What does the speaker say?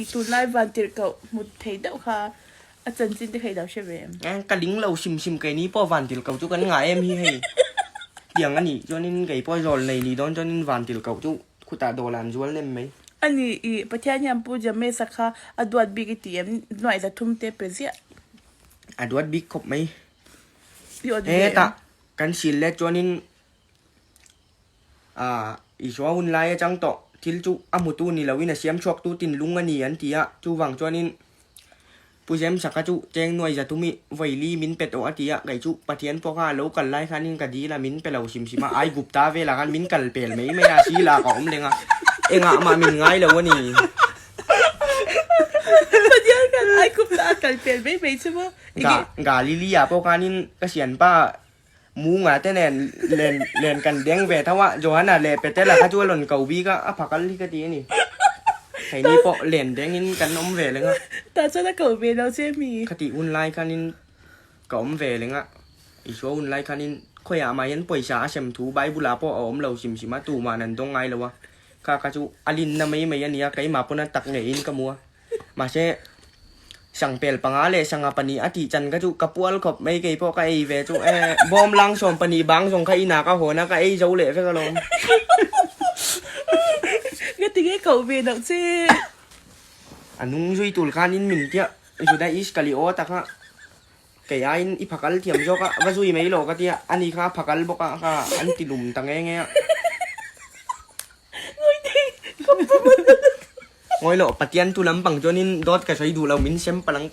i tunlai vantirhkoh hmu thei deuh kha a chanchin te kha i lo hre ve em? Ka ling lo hrim hrim keini pawh vantirhkoh chu kan ngah em hi hei. Tiang a nih chuanin kei pawh zawl nei nih dawn chuanin vantirhkoh chu khutah dawla an zual nem mai. A ni i Pathian hian Pu Jamesa kha a duat bik i ti em? Nuaih 300 te pe ziah. A duat bik khawp mai. Hetah kan sil let chuanin ah Isua hun lai atang tawh thil chu a hmutu ni loin a siam chhuaktu tinlung a ni an ti a, chuvang chuanin Pu Zemsaka chu cheng nuai 300 i vawi li min pe tawh a ti a, kei chu Pathian pawh kha a lo kal lai khanin ka dil a min pe lo hrim hrim a, Aigupta velah khan min kal pel mai mai a, sila ka awm leng a, engah mah min ngai lo a ni. Pathian khan Aigupta a kal pel mai mai chu maw? Ga Galilea pawh khanin ka sianpa Munga te nen len len kan deng ve tho a, Johana leh Petela kha chu a rawn ko bik a, a phakal hi ka ti a ni. Heini pawh len dengin kan awm ve leng a. Tah chuan a ko ve lo che mi? Kha tih hun lai khanin ka awm ve leng a, Isua hun lai khanin khawiah mah hian pawisa a sem thu Bible ah pawh a awm lo hrim hrim a, tuma'n an dawng ngai lo a. Kha kha chu a linna mai mai a nia, keimah pawn a tak ngeiin ka hmu a. Mahse, Sangpel panga leh sanga pahnih a tih chan kha chu ka pual khawp mai kei pawh ka ei ve chu e bawm lang 12 bang zawng kha inah ka hawn a ka ei zo leh vek alawm. Ka ti nge koh ve loh che. A nung zui tul khanin min tia Juda Iskaliota kha kei aiin i phakal thiam zawk a va zui mai lo ka tia ani kha a phakal bawk a kha an ti lum ta nge nge a. Ngawi loh Pathian tu lampang chuanin dawt ka sawi duh lo min sem palang.